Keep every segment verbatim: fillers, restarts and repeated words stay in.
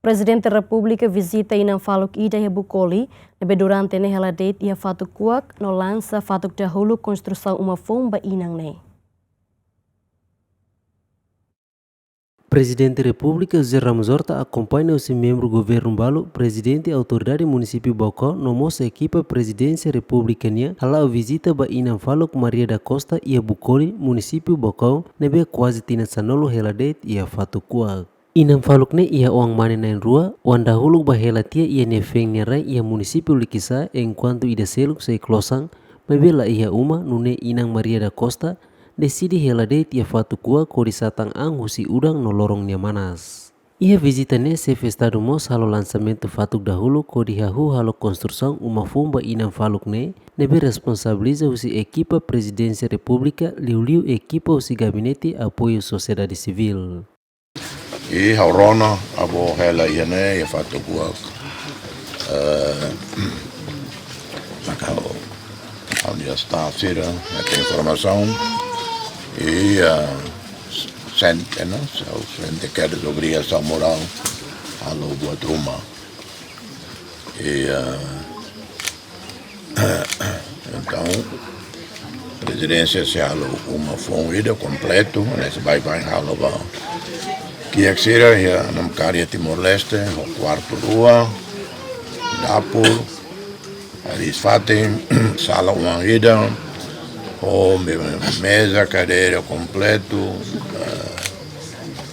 Prezidente Repúblika vizita inan faluk ida iha Bukoli, ne'ebé durante ne'e hela de'it iha Fatukuak no lansa fatuk dahuluk konstrusaun uma foun ba inan ne'e. Prezidente Repúblika José Ramos Horta akompaña husi membru governu balu, prezidente autoridade munisípiu Baucau, no mós ekipa Prezidénsia Repúblika nian hala'o vizita ba inan faluk Maria da Costa iha Bukoli, munisípiu Baucau, ne'ebé kuaze tinan sanulu hela de'it iha Fatukuak. Inan faluk ne'e iha oan mane na'in-rua, oan dahuluk ba hela tiha iha nia feen nia rai iha munisípiu Likisá, enkuantu ida seluk sei klosan, maibé la iha uma, nune'e inan Maria da Costa deside hela de'it iha Fatukuak hodi satan an husi udan no loron nia manas. Iha vizita ne'e xefe Estadu mós halo lansamentu fatuk dahuluk hodi hahú halo konstrusaun uma foun ba inan faluk ne'e, ne'ebé responsabiliza husi ekipa Prezidénsia Repúblika, liuliu ekipa husi Gabinete Apoiu Sosiedade Sivíl. I ha'u rona avó hela iha ne'e, iha Fatukuak. Eh, maka ha'u, ha'u-nia staff sira hetan informasaun. I, eh, sente, ne'e, ha'u sente kedas obrigasaun morál halo buat ruma. I, eh, entaun, Prezidénsia sei halo uma foun ida kompletu, ne'e sei baibain halo ba kiak sira iha namkari Timor-Leste, ho kuartu rua, dapur, hariis-fatin, sala oan ida, ho me-, meza, kadeira kompletu, eh,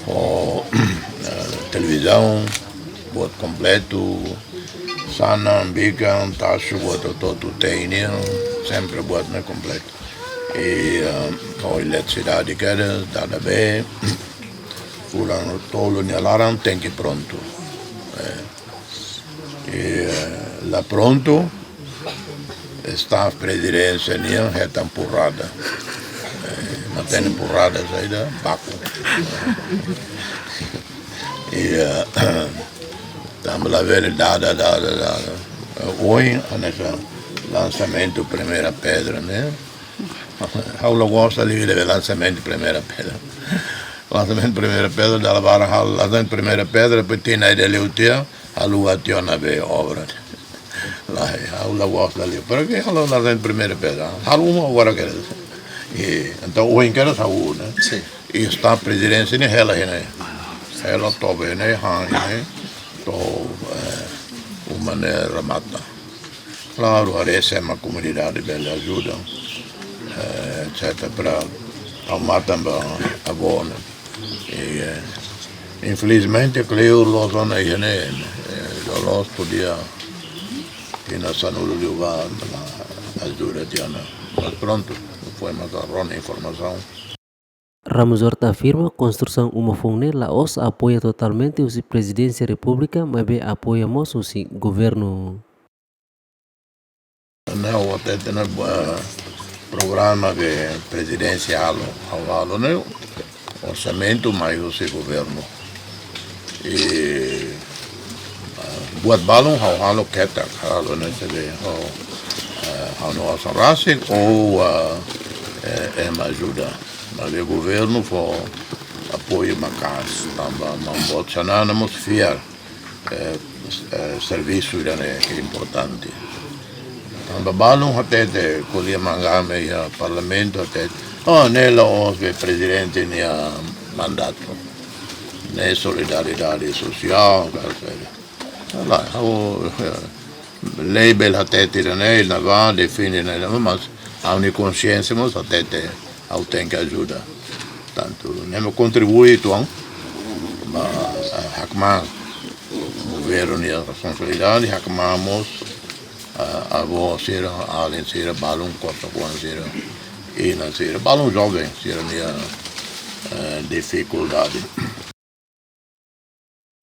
ho, eh, televizaun, buat kompletu, sanan, bikan, taxu, buat hotu-hotu, te'in nian, sempre buat ne'e kompletu. I, eh, ho eletrisidade kedas, dada bee, fulan tolu nia laran tenke prontu. Eh, i, eh, la prontu, staff Prezidénsia nian hetan porrada. Eh, matenek porrada saida, baku. I, eh, tanba labele dada, dada, dada. Eh, ohin, hanesan lansamentu primeira pedra, ne'e? Ha'u la gosta liu de lansamentu primeira pedra. Lansamentu primeira pedra, dala barak halo lansamentu primeira pedra, depois tinan ida liu tiha, halo ationa be obra. Lae, ha'u la gosta liu. Para ke halo lansamentu primeira pedra? Halo uma agora kedas. I, entaun, ohin kedas ha'u, ne'e? Sin. I staff Prezidénsia ne'e hela iha ne'e. Hela toba iha ne'e, han iha ne'e, to'o, eh, uma ne'e remata. Klaru, haree se ema komunidade bele ajuda, eh, et cetera, para ha'u matan ba avó ne'e. I, eh, infelizmente, kleur loos ona iha ne'e, eh, loloos podia tinan sanulu liubá, la ajuda tiha ona. Mas prontu, foin maka rona informasaun. Ramos Horta afirma konstrusaun uma foun ne'e la'ós apoia totalmente husi Prezidénsia Repúblika, maibé apoia mós husi governu. Ne'e, o te tena, eh, programa ke Prezidénsia halo, halo, halo ne'e, orsamentu mai husi governu. I, eh, buat balun ha'u halo ketak, halo ne'e sebe, ha'u, eh, ha'u-nia osan rasik ou, eh, eh, ema ajuda. Maibé governu fó apoiu maka'as, tanba maun boot Xanana mós fiar, eh, eh, servisu ida-ne'e importante. Tanba balun hatete, ko'alia mangame iha parlamentu hatete, oh, ne'e la'ós be prezidente nia mandatu. Ne'e solidariedade sosiál, ka saida. Lae, ha'u, eh, lei bele hatete ida-ne'e, ne'ebá, defende ne'e, mas ha'u-nia konxiénsia mós hatete, ha'u tenke ajuda. Tantu, ne'e mak kontribui uitoan, ba, eh, hakmaan governu nia responsabilidade, hakmaan mós, eh, avó sira, alin sira, balun, kota kuan sira, inan sira, balun joven sira-nia, eh, difikuldade.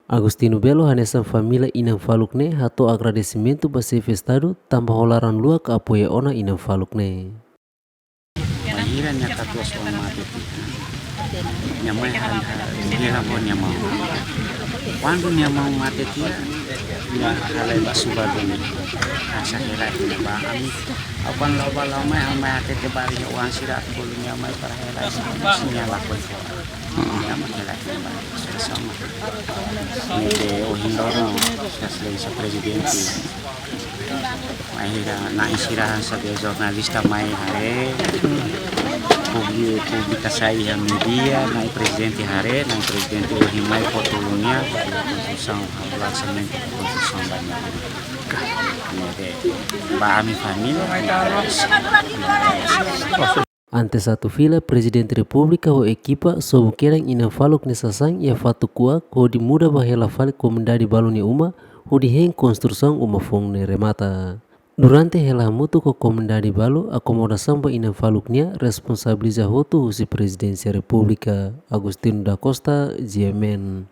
Agostinho Belo hanesan família inan faluk ne'e hato'o agradesimentu ba xefe Estadu tanba ho laran luak apoia ona inan faluk ne'e. Bainhira nia katuas oan mate tiha, nia mai han, han, nia la ho nia maun. Kuandu nia maun mate tiha, nia halai ba subar duni. Asa hela nia ba ami. Aban la'o ba la'o mai, ami hatete ba nia oan sira atu bolu nia mai para hela, nia lakohi fora. Ya, masalah ini, Pak. Sama-sama. Ne'ebé ohin loron, Sua Exelénsia Prezidente, mai hira, na'in sira hanesan jornalista mai haree, publi-, publika sai iha média, na'in Prezidente haree, na'in Prezidente ohin mai fó tulun nian, konstrusaun, lansamentu konstrusaun ba ne'e. Ne'ebé, ba ami família, Antes atu fila, Prezidente Repúblika ho ekipa sobu kedan inan-faluk nia sasán iha fatuk kuak hodi muda ba hela fali komunidade balu nia uma, hodi hein konstrusaun uma foun ne'e remata. Durante hela hamutuk ho komunidade balu, akomodasaun ba inan-faluk nian responsabiliza hotu husi Prezidénsia Repúblika. Agostinho da Costa, G M N.